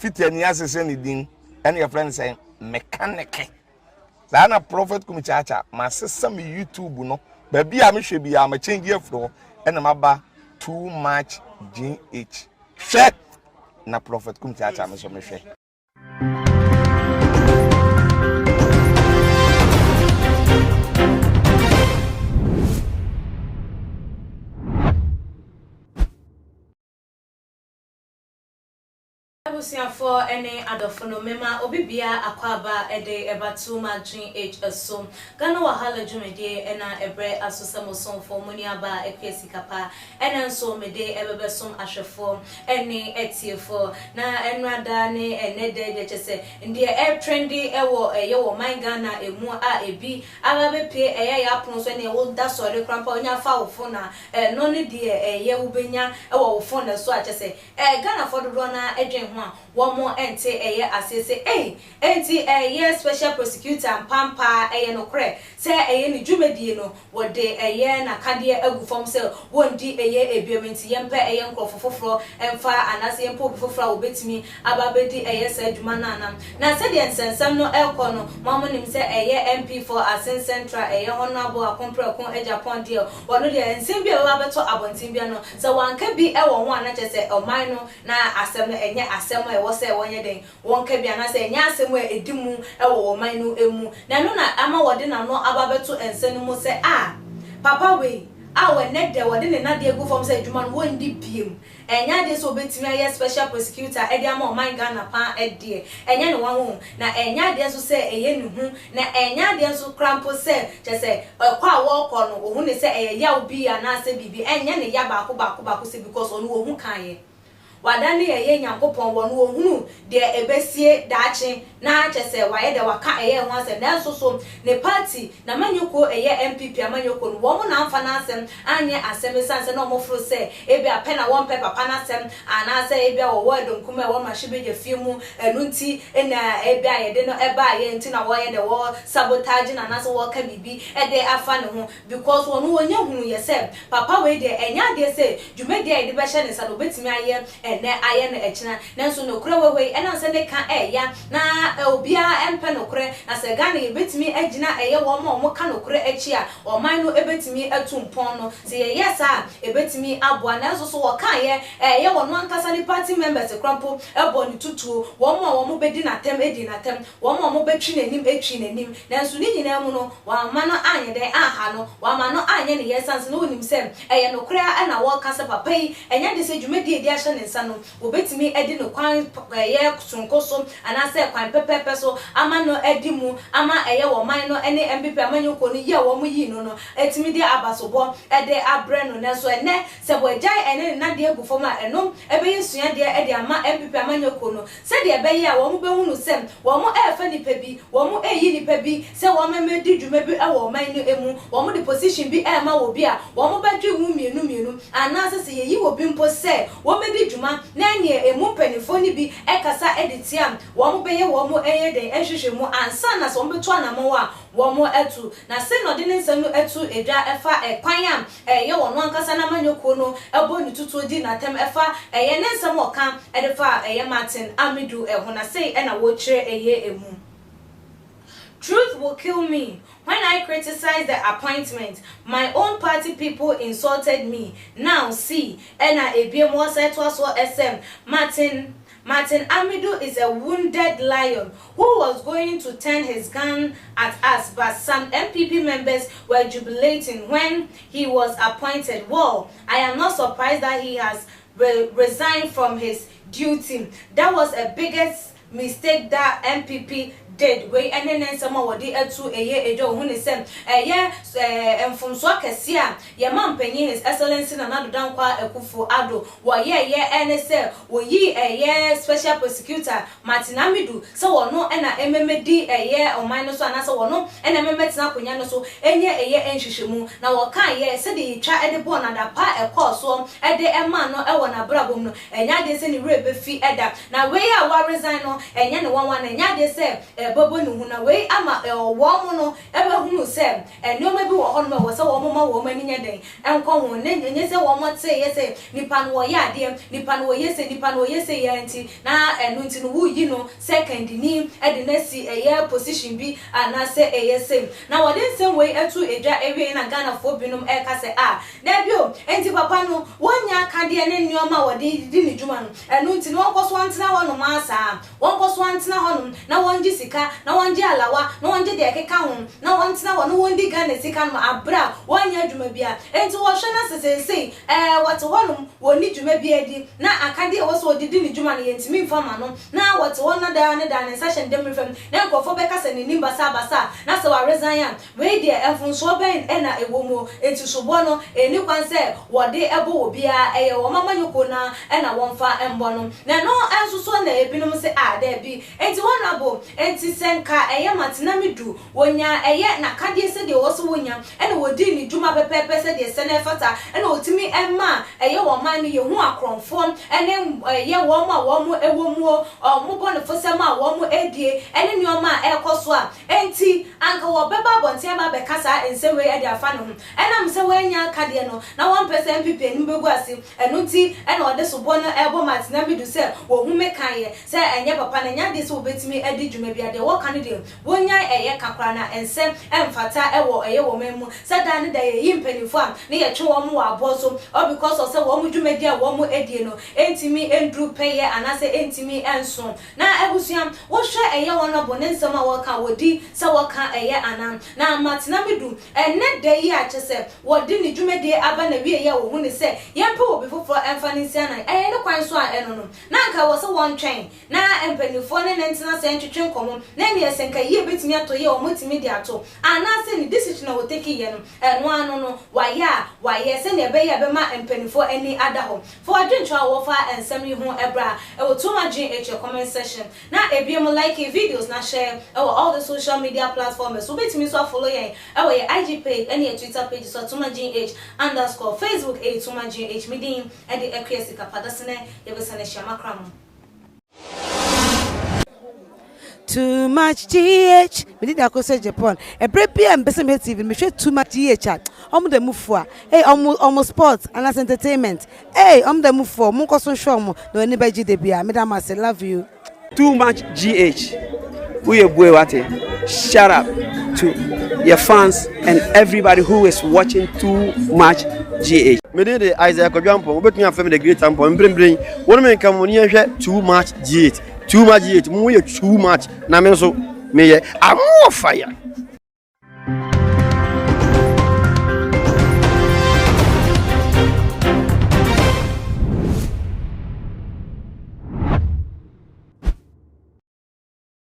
Fitani asesa ne din ɛna yɛfrɛ no sɛ mekaneke. Saa na Prophet Kumi Kyaakyaa masesa me YouTube no baabi a mehwɛ biara ma change afiri hɔ ɛna maba too much GH. Hwɛ na Prophet Kumi Kyaakyaa me nso mehwɛ. Abusuafoɔ ne adɔfo no mema obi biara akwaaba de ɛba to m'adwen age so. Ghana Wahala dwumadie na ɛbrɛ aso sɛ mo somfoɔ mo nuabaa Akua Sikapa. Ɛnɛ nso mede ɛbɛbɛsom ahwɛfoɔ ne atiefoɔ. Na ɛnora da ne ɛnɛ da yi deɛ kyerɛ sɛ deɛ ɛretrendi wɔ ɛyɛ wɔ ɔman Ghana ɛmu a ɛbi aba abɛpue ɛyɛ yɛ apono so ɛneɛ wo da sɔre koraa mpo a wonya fa wo phone a ɛno ne deɛ ɛyɛ wobɛnya wɔ wo phone so a kyerɛ sɛ Ɛɛ Ghanafoɔ dodoɔ no ara dwen ho a wɔn nte ɛyɛ aseɛ sɛ ei enti ɛyɛ special prosecutor ampampaa ɛyɛ nokorɛ sɛ ɛyɛ ne dwumadie no wɔde ɛyɛ nakadeɛ agu fam sɛ wɔndi ɛyɛ ɛbiom nti yɛmpɛ ɛyɛ nkorɔfo foforɔ mfa anaasɛ yɛmpɛ obi foforɔ a wɔbɛtumi aba abɛdi ɛyɛ saa dwuma no anam na sɛdeɛ nsɛnsɛm no ɛrekɔ no mo a monim sɛ ɛyɛ MP for Asin Central ɛyɛ Honourable Akompreko Agyapong deɛ Ɔno deɛ nsɛm bi a ɛbɛba abɛtɔ abɔnten biara no, sɛ wanka bi wɔ ho a na kyerɛ sɛ ɔman no na asɛm no ɛnyɛ asɛm a ɛwɔ sɛ wɔnyɛ dɛn, wɔnka bi anaasɛ ɛnyɛ asɛm a ɛdi mu wɔ ɔman no mu. Na ɛno na ama wɔde n'ano aba abɛto nsɛm no mu sɛ, Ah, papa wei a ɛnnɛ dɛ wɔde ne nnadeɛ agu fam sɛ adwuma no wɔnndi biom. Ɛnyɛ adeɛ sɛ ɔbɛtumi ayɛ special prosecutor de ama ɔman Ghana paa deɛ, ɛnyɛ ne nwanwa o, na ɛnyɛ adeɛ nso sɛ ɛyɛ ne hu, na ɛnyɛ adeɛ nso koraa mpo sɛ kyerɛ sɛ ɛkɔ a wɔrekɔ no ɔhu no sɛ ɛyɛ yaw bi anaasɛ biribi, ɛnyɛ ne ya baako baako baako sɛ because ɔno ɔhu kaeɛ. Wadane ɛyɛ Nyankopɔn wɔ no ɔhunu deɛ ɛbɛsie daakye na kyerɛ sɛ wayɛ dɛ waka ɛyɛ ho asɛm nanso so ne party N'amanyɔkuo ɛyɛ NPP amanyɔkuo no, wɔn na amfa n'asɛm anyɛ asɛm ɛsiane sɛ na wɔn foro sɛ ebia pɛ na wɔmpɛ papa n'asɛm anaasɛ ebia wɔwɔ ɛdɔm kumaa a ɛwɔ mmarahyɛbadwa fie mu ɛno nti na ebia yɛde no baeɛ nti na wɔyɛ dɛ wɔ sabotage no anaasɛ wɔka biribi de afa ne ho because wɔn wɔnya hunuiɛ sɛ papa wei deɛ ɛnyɛ adeɛ sɛ dwumadie a yɛde bɛhyɛ ne nsa no ɔbɛtumi ayɛ ɛnnɛ ayɛ no ɛkyena. Nanso nokorɛ wɔ hɔ yi, ɛnam sɛ ne ka ɛɛya na obiara mpɛ nokorɛ, na sɛ Ghana yɛbɛtumi agyina ɛyɛ wɔn a wɔka nokorɛ akyi a, ɔman no bɛtumi atu mpɔn no. Sɛ yɛyɛ saa a, ɛbɛtumi aboa. Nanso so wɔkaeɛ, ɛyɛ wɔn ankasa ne party members koraa mpo bɔɔ no tutuo, wɔn a wɔbɛdi no atɛm dii no atɛm, wɔn a wɔbɛtwi n'anim twii n'anim. Nanso ne nyinaa mu no, wɔamma no anyɛ dɛn anha no, wɔamma no anyɛ ne ya ɛsiane sɛ na wɔnim sɛ ɛyɛ nokorɛ ara na wɔreka sɛ papa yi, ɛnyɛ den sɛ dwumadie a yɛde ahyɛ ne nsa no, Wɔbɛtumi adi no kwan ɛyɛ sononko so anaasɛ kwan pɛpɛɛpɛ so ama no adi mu ama ɛyɛ wɔ ɔman no ne NPP amanyɔkuo no yi a wɔn yii no no atumi de abasobɔ de abrɛ no. Nanso ɛnnɛ sɛ wɔagyae ɛne ne nnadeɛ agu fam a ɛno bɛyɛ suadeɛ de ama NPP amanyɔkuo no sɛdeɛ ɛbɛyɛ a wɔn bɛhunu sɛ wɔn refa nnipa bi, wɔn reyi nnipa bi sɛ wɔn mmɛdi dwuma bi wɔ ɔman no mu, wɔn de position bi rema wɔ bi a wɔn bɛdwe ho mmienu mmienu anaasɛ sɛ yɛyi wɔ bi mpo sɛ wɔbɛdi dwuma na ɛneɛ ɛmu mpaninfoɔ no bi kasa de tia wɔn bɛyɛ wɔn ɛyɛ dɛn nhwehwɛmu ansa na sɛ wɔn bɛtu anamɔn a wɔn atu. Na sei na ɔde ne nsɛm no to dwa ɛfa ɛkwan a ɛyɛ ɔno ankasa n'amanyɔkuo no bɔ ne tutuo di n'atɛm ɛfa ɛyɛ ne nsɛm a ɔka de fa ɛyɛ Martin Amidu ho na sei na wɔkyerɛ ɛyɛ ɛmu. Truth will kill me when I criticize the appointment my own party people insulted me now see ɛna ebiem wɔsan toa soɔ sɛ Martin Martin Amidu is a wounded lion who was going to turn his gun at us but some NPP members were jubilating when he was appointed well I am not surprised that he has re resigned from his duty that was a biggest mistake that NPP did wei ɛne ne nsɛm a wɔde atu ɛyɛ adwa ohu ne sɛ ɛyɛ ɛɛ mfomsoɔ kɛseɛ a yɛn mampanyin His Excellency Nana Addo Dankwa Akufo Addo wɔyɛɛyɛ ɛne sɛ wɔyii ɛyɛ special prosecutor Martin Amidu sɛ wɔno na ɛmɛmɛdi ɛyɛ ɔman no so anaasɛ wɔno na ɛmɛmɛtena akonwa no so ɛnyɛ ɛyɛ nhwehwɛmu na wɔkaeɛ sɛdeɛ yɛtwa de bɔɔ no adapaa a ɛkɔɔ soɔ de maa no wɔ n'abrabɔ mu no ɛnyɛ adeɛ sɛ ne werɛ bɛfi da. Na wei a wa resign no ɛnyɛ no nwanwa na ɛnyɛ adeɛ sɛ ɛbɛbɔ ne hu na wei ama wɔn no bɛhunu sɛ nneɛma bi wɔ hɔnom a ɛwɔ sɛ wɔma wɔn ani nyɛ den nkɔ ho, na ɛnyɛ sɛ wɔteeɛ sɛ nipa no ɔyɛ adeɛ, nipa no ɔyɛ sei, nipa no ɔyɛ sei ara nti, na ɛno nti no woreyi no sɛ kandini de no asi ɛyɛ position bi anaasɛ ɛyɛ sei. Na wɔde nsɛm wei too dwa wieeɛ na Ghanafoɔ binom reka sɛ ah, daabi o, enti papa no wɔnnya akadeɛ ne nneɛma a wɔde di ne dwuma no, ɛno nti no wɔnkɔ so ntena hɔnom ara saa. Wɔnkɔ so ntena hɔnom na wɔngye sika, na wɔngye alawa, na wɔngye deɛ ɛkeka ho, na wɔntena hɔ na wɔndi Ghana sika nom aberɛ a wɔnyɛ adwuma biara. Enti wɔhwɛ na sɛ seesei ɛɛ wɔte hɔnom, wɔnni dwuma biara di, na akadeɛ a ɛwɔ sɛ wɔde di ne dwuma no yɛntumi mfa mma no, na wɔte hɔ na daa ne daa ne nsa hyɛ ne dɛm fam, na nkorɔfoɔ bɛka sɛ n'anim basabasa a, na sɛ waresign a, Wei deɛ, mfomsoɔ bɛn na ɛwɔ mu? Enti soboɔ no, ɛnni kwan sɛ wɔde bɔ obiara, ɛyɛ wɔn amanyɔkuo no ara na wɔmfa mmɔ no. Na ɛno nso so na ebinom se, Ah, daabi. Enti Honourable, enti sɛ nka ɛyɛ Martina Midu, wɔnyaa ɛyɛ n'akadeɛ sɛdeɛ ɛwɔ sɛ wɔnya, ɛna wɔdii ne dwuma pɛpɛɛpɛ sɛdeɛ ɛsɛ na ɛfata, ɛna wɔtumi maa ɛyɛ wɔn man no yɛhu akorɔmfoɔ ne ɛyɛ wɔn a wɔn wɔ muo, wɔn bɔnefosɛm a wɔn redie, ɛne nneɛma a ɛrekɔ so a, Enti, anka wɔbɛba abɔnten aba abɛka saa nsɛm wei de afa ne ho. Ɛnam sɛ wannya akadeɛ no, na wɔmpɛ sɛ NPP anim bɛgu ase, ɛno nti na ɔde soboɔ no rebɔ Martin Amidu sɛ wɔhu me kaeɛ sɛ ɛnyɛ papa na ɛnyɛ adeɛ sɛ wɔbɛtumi adi dwuma biara. Deɛ wɔka no deɛ, wɔnnyae ɛyɛ ka koraa na ɛnsɛ ɛmfata wɔ ɛyɛ wɔn man mu sɛ daa ne da yɛyi mpaninfoɔ a ne yɛtwe wɔn wɔ aboɔ so all because of sɛ wɔn dwumadie a wɔn die no ɛntumi ɛnduru pɛyɛ anaasɛ ɛntumi ɛnso. Na abusua, wohwɛ ɛyɛ wɔn ɔbo ne nsɛm a wɔka a wɔdi sɛ wɔka ɛyɛ anaa? Na matena me du ɛnnɛ da yi a kyɛsɛ wɔde ne dwumadie aba n'awieɛ a wɔhu no sɛ yɛmpɛ obi foforɔ ɛmfa no nsi anan ɛyɛ ne kwan so a ɛno no na anka ɛwɔ sɛ wɔntwɛn na mpaninfoɔ ne no ntena ase ntwetwe nkɔmmɔ na ɛneɛ sɛ nka yie bɛtumi atɔ yie a wɔatumi de ato anaasɛ ne decision a wɔtake yɛ no ɛno ano no wayɛ a wayɛ sɛdeɛ ɛbɛyɛ a ɛbɛma mpaninfoɔ ani ada hɔ. Fa w'adwenkyerɛ a wowɔ fa nsɛm yi ho bra wɔ Too Much GH comment section na ebiem like videos na share wɔ all the social media platforms. Wobɛtumi nso afollow yɛn wɔ yɛn IG page ne yɛn Twitter page so at Too Much GH underscore. Facebook ɛyɛ Too Much GH. Me din de Akua Sikapa. Dasenɛ yɛbɛsan ahyia. Makra mo. Too much GH Me din de Akosua Japan Ɛberɛ biara a mepɛ sɛ mehwɛ TV no mehwɛ Too much GH a Ɔmo da mu fua Ei ɔmo ɔmo sports anaasɛ entertainment Ei ɔmo da mu fua o Monkɔ so nhwɛ ɔmo na w'ani bɛgye da biara Meda mo ase love you. Too much GH woyɛ bue wate shut up to your fans and everybody who is watching too much GH. Me din de Isaiah Kwadwo Ampong, wobɛtumi afrɛ me The Great Ampong. Mprempren, wo ne me nka mo ne yɛnhwɛ Too Much GH. Too Much GH, mo yɛ too much na me nso meyɛ I'm more fire.